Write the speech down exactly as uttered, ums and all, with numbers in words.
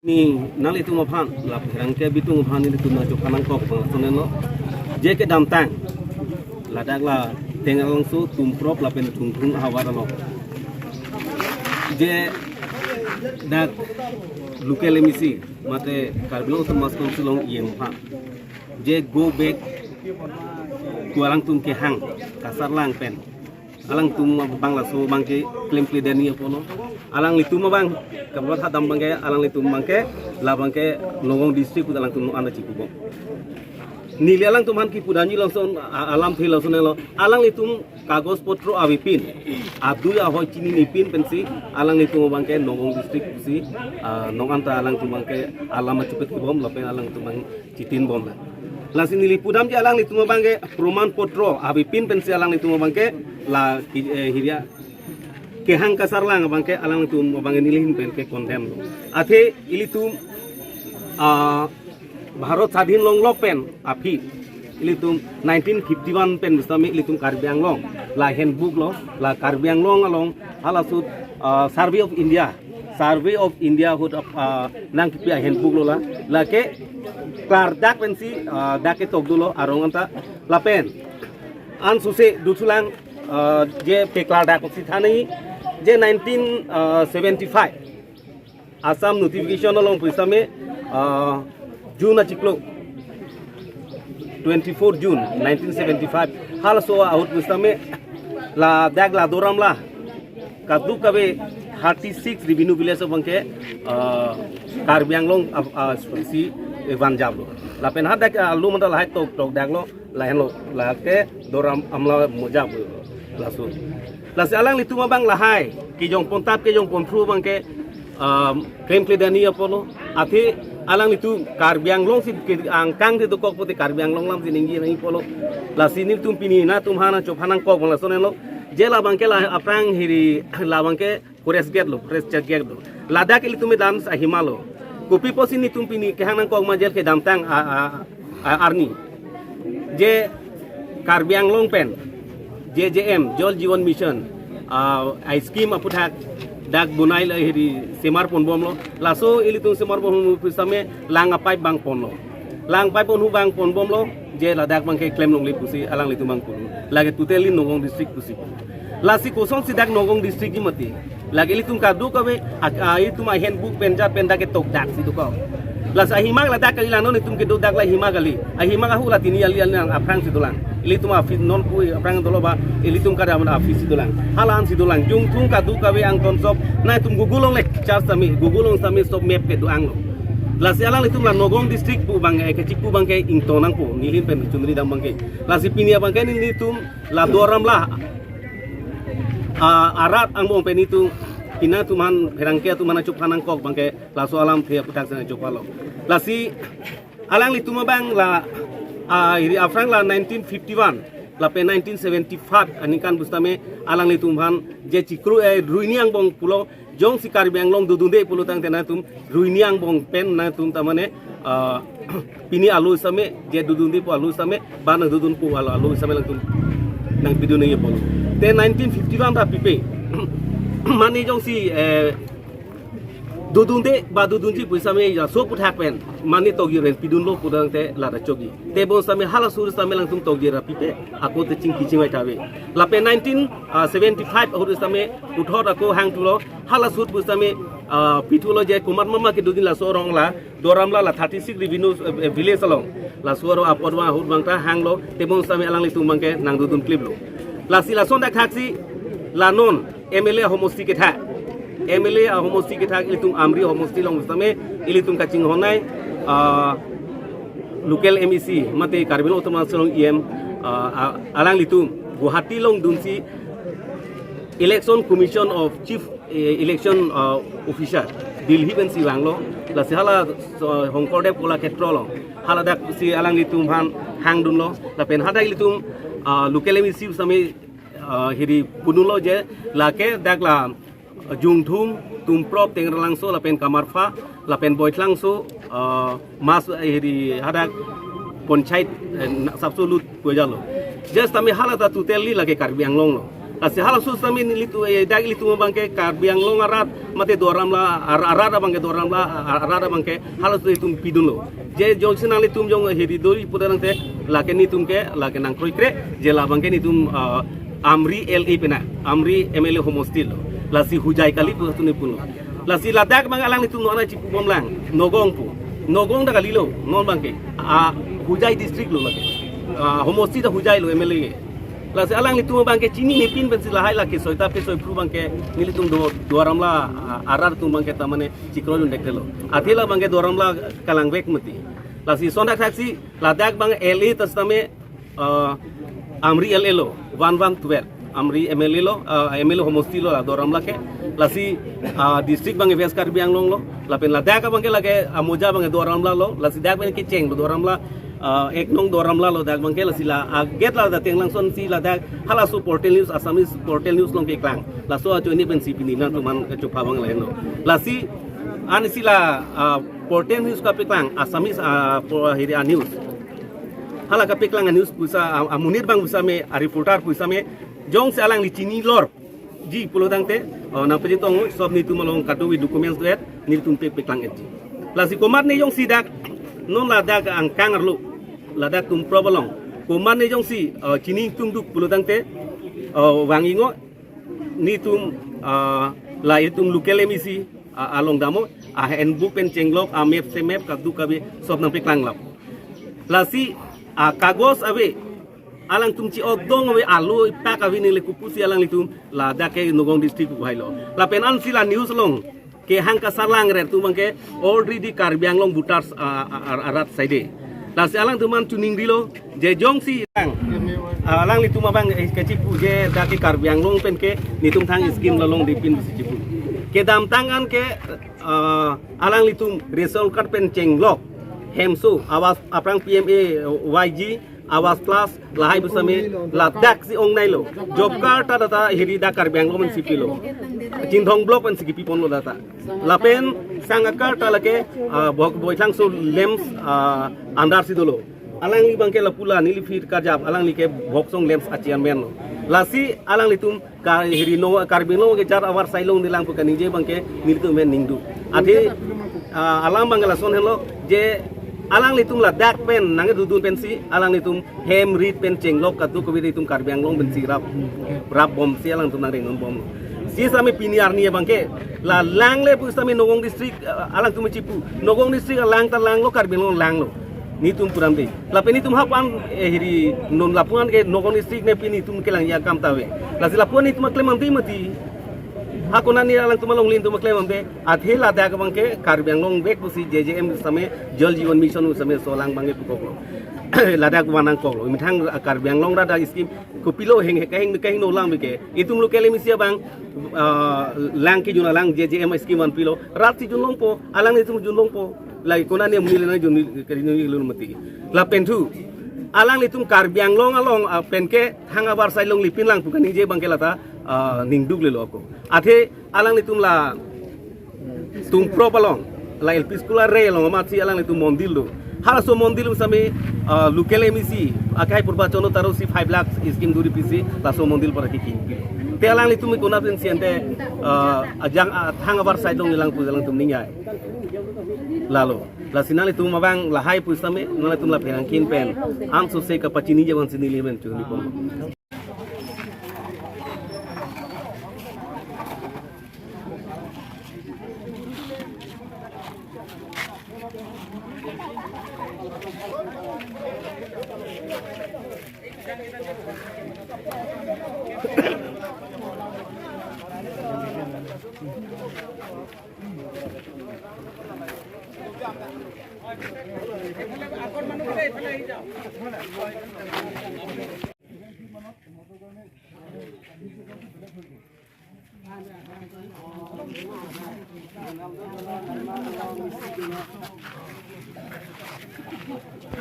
Ni nanglitum aphan, la pherangke abitung aphan nelitum nangchophan nangkok abang lason henlo. Je kedamtang, ladak la Tengralangso, Tumprop lapen Chungthung ahavar along, je dak local M A C mate Karbi Anglong Autonomous Council along E M aphan, je go back to alangtum kehang kasarlang pen alangtum abang laso abangke klemkledetji apotlo. Alanglitum abang, kabat hadam abangke alanglitum abangke, labangke Nagaon district ahut alangtum non anta chikubom. Neli alangtum aphan kipudamji lason, a-, alamthe lason henlo. Alanglitum kagoj potro avepin, adui ahoi chininepin pensi alanglitum abangke Nagaon district pusi, ah, non anta alangtum abangke alam achupet kibom lapen alangtum abang chitinbomlang. Lasi neli pudamji alanglitum abangke proman potro avepin pensi alanglitum abangke la ki-, eh, hirya kehang kasarlang abangke alanglitum abangke neli ahin pen ke condemn lo. Athe ilitum, ah, Bharat Sadhin longlok pen aphi, ilitum nineteen fifty-one pen pusitame ilitum Karbi Anglong la handbook lo, la Karbi Anglong along halaso, ah, Survey of India, Survey of India ahut, ah, nangkipi a-handbook lo la. Lake klardak pensi, ah, dak ketok dolo arong anta lapen ansose duthulang, ah, je peklardak si thanji, je nineteen seventy-five Assam notification along pusitame, ah, June achiklo, twenty-four June nineteen seventy-five, halaso ahut pusitame ladak la Doramla kadokave thirty-six revenue village abangke, ah, Karbi Anglong, ah, ah, si vanjaplo. Lapen hadak, ah, lo mandal hai tok tokdaklo, lahenlo, lake Doram Amla mojap laso. Lasi alanglitum abang lahai kejongpontap kejongponphru abangke, um, klemkledetji apotlo. Athe alanglitum Karbi Anglong si ke-, angkang si dokok pute Karbi Anglong alam si ningje nangji apotlo. Lasi nelitum pini nangtum aphan nangchophan nangkok abang lason henlo. Je labangke la aphrang hiri labangke forest gate lo, forest check gate lo. Ladak ilitum dam ahima lo. Kopi pusi nelitum pini kehang nangkok ma je kedamtang a, a, a, arni, je Karbi Anglong pen J J M, Jal Jeevan Mission, ah, a-scheme aputhak dak bonai la hiri semar ponbomlo. Laso ilitum semar ponbom pusitame lang a-pipe abang ponlo. Lang a-pipe ponhu abang ponbomlo, je ladak abangke klem longle pusi alanglitum abang pon. Lake totally Nagaon district pusi. Lasi kosonsi dak Nagaon district ji mati. Lake ilitum kadokave, a, a, ilitum a-handbook pen jat pen dak ketokdak si dokok. Lasi ahima ladak kali, la non itum kedodak la ahima kali. Ahima ahut la tini ali ali nang aphrang si dolang. Ilitum a-office non pu aphrang dolo ba, ilitum kadam a-office si dolang. Hala an si dolang. Jungthung kadokave angtonsop, nangtum Google along le search sami, Google along sami sob map kedo-anglo. Lasi alanglitum la Nagaon district pu abang, eh, kachikpu abangke ingtong nangpo, neli ahin pen chunri dam abangke. Lasi pini abangke nelitum la Doramla, ah, arat angbong pen itum, pini nangtum aphan pherangke atum aphan nangchophan nangkok abangke laso alamthe aputhak si nangchophanlo. Lasi alanglitum abang la, ah, hiri aphrang la nineteen fifty-one lapen nineteen seventy-five aningkan pusitame alanglitum aphan je chikru, eh, ruini angbong pulo, jongsi Karbi Anglong dodunde pulo tangte nangtum ruini angbong pen nangtum tamane, ah, pini alo same, je dodunde pu alo same, ba nangdodun pu alo, alo same nangtum nangpidun nangji pulo. Te nineteen fifty-one ta pipe. Mane jongsi, eh, dodunde ba dodunji pu same laso aputhak pen mane tokji ren pidunlo pu tangte lata chokji. Tebon same halaso ahut same alangtum tokji ra pipe, ako te chingki chingvai ta ave. Lapen nineteen seventy-five ahut same puthot ako hangthulo, halaso ahut pu same, ah, pithulo je komat mama kedodun laso arong la Doramla la thirty-six revenue, eh, eh, village along. Laso arong apot abang ahut abang ta hanglo, tebon same alanglitum abangke nangdodun kliplo. Lasi lason dak haksi la non M L A ahomosti kethak. M L A ahomosti kethak ilitum Amri homosti along same ilitum kachinghonnei, ah, local M A C mate Karbi Anglong Autonomous Council along E M, ah, ah, alanglitum Guwahati along dunsi Election Commission of Chief, eh, Election, ah, Officer Delhi pensi vanglo. Lasi hala, so, Shonkordev Kolakhetro along, haladak si alanglitum aphan hangdunlo. Lapen hadak ilitum, ah, local M A C same, ah, hiri pudunlo je lake dak la Jungthung, Tumprop, Tengralangso, lapen Kamarpha, lapen Boithlangso, ah, mas, eh, hiri hadak panchayat, eh, na-, sapso lut kojalo. Just tame hala ta totally lake Karbi Anglong lo. Lasi halaso sitame nelitum, eh, dak ilitum abangke Karbi Anglong arat mate Duar Amla ar-, arat abangke Duar Amla ar-, arat abangke halaso itum pidunlo. Je jongsi nanglitum jong hiri dori pudamtangte lake nelitum ke lake nangkroikre, je labangke nelitum, ah, Amri L A pena, Amri M L A homosti lo. Lasi Hojai kali pu tu nelitum pulo. Lasi ladak abang alanglitum non chipu bomlang, Nagaon pu. Nagaon ta kalilo, non abangke. Ah, Hojai district lo lake. Ah, homosti ta Hojai lo M L A ke. Lasi alanglitum abangke chinine pin pensi lahai lake soi ta pe soi phru abangke nelitum do Duar Amla, ah, arat atum abangke ta mane chikroidun dektelo. Athe labangke Duar Amla kalangvek mati. Lasi sondak saksi ladak abang L A ta sitame, ah, Amri L A lo, one one twelve. Amri M L A lo, ah, M L A homosti lo la Duar Amla ke. Lasi, ah, district abang West Karbi Anglong lo. Lapen ladak abangke lake Amoja abang Duar Amla lo. Lasi dak abangke cheng lo Duar Amla, ah, ek nong Duar Amla lo dak abangke. Lasi la, ah, gate la da Tenglangson si ladak halaso portal news, Assamese portal news along keklang. Laso ajoine pensi pini nangtumphan kechopha abang lahenlo. Lasi ansi la, ah, portal news kapeklang, Assamese, ah, po-, hiri a news. Hala kapeklang a news pu sa, ah, amonit abang pu sitame, a reporter pu sitame, jongsi alangli chinilor ji pulotangte, oh, nangpachetong, sob nelitum along kadokave documents do-et, nelitum pe peklang-et ji. Lasi komatne jongsi dak, non ladak angkang arlo, ladak Tumprop along. Komatne jongsi, oh, chini ingtungduk pulotangte, oh, vang-iknon, nelitum, ah, la itum local M A C, ah, along damnon, a handbook pen chenglok, a map se map, kadokave, sob nangpeklang lap. Lasi, ah, kagos ave, alangtum chi-otdun ave, alo ipak ave neli kopusi alanglitum ladak ke Nagaon district pu hailo. Lapen ansi la news along kehang kasarlangre atum abangke already Karbi Anglong voters, ah, ah, ah, arat side. Lasi alangtum an chuning dilo, je jongsi lang, ah, alanglitum abang, eh, kechipu je dak ke Karbi Anglong pen ke nelitum thang scheme la longdepin si chipu. Kedamtang an ke, ah, alanglitum ration card pen chenglok, hemso, Awas aphrang P M A Y G, Awas Plus, lahai pu sitame, ladak si ongnailo. Job card ta data hiri dak Karbi Anglong pensi pilo. Chinthong block pensi kipi ponlo data. Lapen sang a card ta lake, ah, Bhok-, Boithalangso LAMPS, ah, under si dolo. Alangli abangke lapu la neli phir karjap, alangli ke Bhoksong LAMPS a chairman lo. Lasi alanglitum Kar-, hiri no, Karbi Anglong ke jat avarsai longlelang pu kaningje abangke nelitum amen ningduk. Athe, ah, alam abangke lason henlo, je alanglitum ladak pen nangkedodun pensi, alanglitum hem rit pen chenglok kadokave itum Karbi Anglong pensi rap, rap bomsi alangtum nangrengdun bom. Si sitame pini arni abangke, la langle pu sitame Nagaon district, ah, alangtum chipu. Nagaon district alang ta langlo, Karbi Anglong langlo. Nelitum puram de. Lapen nelitum hapan, eh, hiri non lapu-an ke Nagaon district ne pini nelitum kelangji akam ta ave. Lasi lapu-an nelitum aklem ante mati. Ha konane alangtum alongle nelitum aklem ante. Athe ladak abangke Karbi Anglong vek pusi J J M sitame Jal Jeevan Mission sitame laso alang abangke pukoklo. Ladak vanangkoklo. Methang Karbi Anglong arat a scheme kopilo heng, kaheng, kahengno lang bike. Itum local M A C abang, ah, lang kejun alang J J M scheme vanpilo. Rat si junlongpo, alang nelitum junlongpo. Lake konane amonit le nangjun, kari neli lun mati. Lapen thu, alanglitum Karbi Anglong along, ah, pen ke thang avarsai longle pinlang pu kaningje abangke lata, ah, ningduk lelo ako. Athe alanglitum la Tumprop along, la L P school are along amatsi alanglitum mondir do. Halaso mondir sitame, ah, local M A C, akai purba chono taro si five lakh scheme duri pisi, laso mondir para kikin. Te alanglitum ikuna pensi ante, ah, ajang, ah, thang avarsai longlelang pu alanglitum ningjai. Lalo, lasi nanglitum abang lahai pu sitame, nanglitum la pherangkin pen, ansose kapachiniji abang si neli pen chunipon.